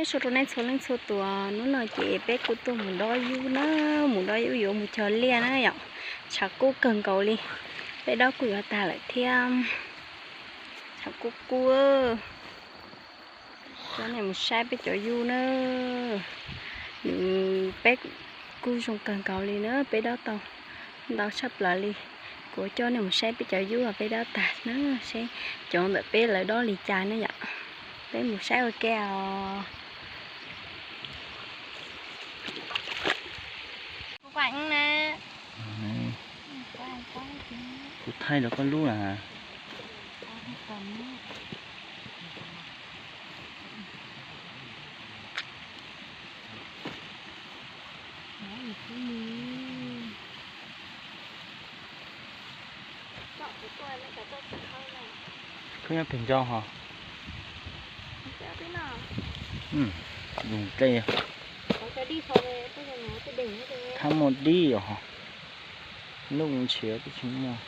Suav rau nej txhua leej txhua tus, hnub no ces peb kuj tuaj mus dob yub na, mus dob yub yuav mus cog liaj na yom. Tshav kub kawg nkaus li, peb dob kuj yuav tag lawm thiab. Tshav kub kub. Coj nej mus saib peb cov yub na. Nws peb kuj zoo kawg nkaus li na, peb dob tau ntau tshaj plaws li. Kuv coj nej mus saib peb cov yub peb dob tag na, seb cov ntawm peb lawv dob li cas na yom. Peb mus saib ua ke os. Kuv thaij rau koj lub na. Koj nyob pem ntso ho. Dej, thab muaj dib os ho. Nuj ntshiav twb tsis muaj.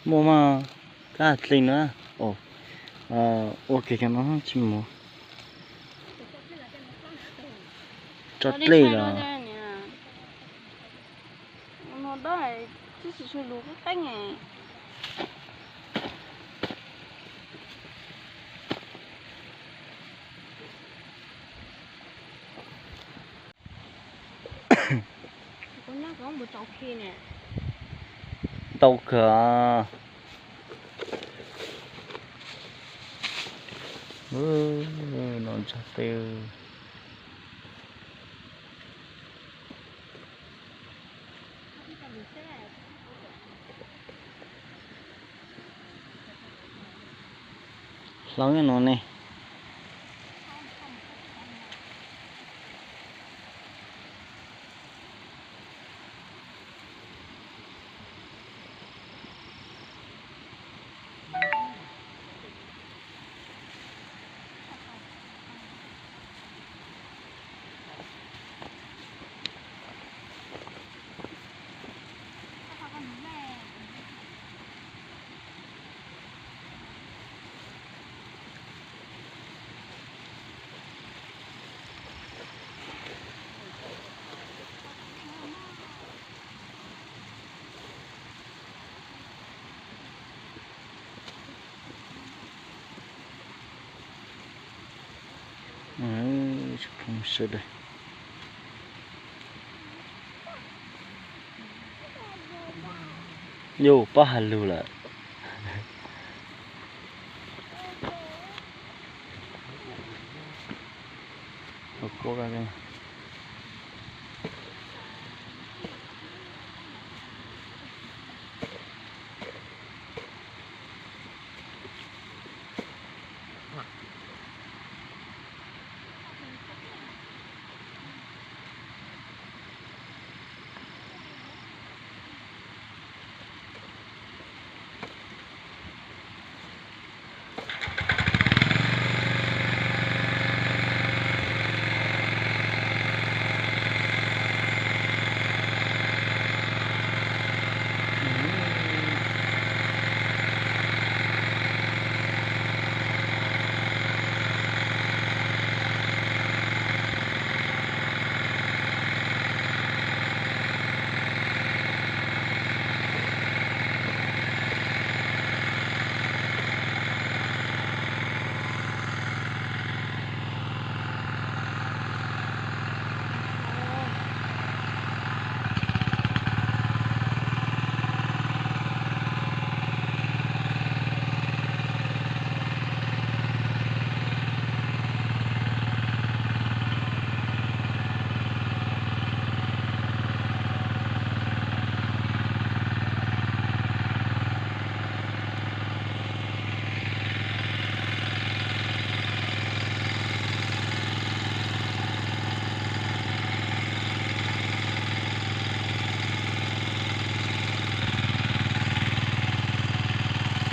Muaj mas, kab dlig na. Ua kiag cov no tsis mus. Tso dlej los. Ntau kawg. No ntsa tw. Hlau nyob no ne. Sawv daws, yus pab has lug lawm. Ua kua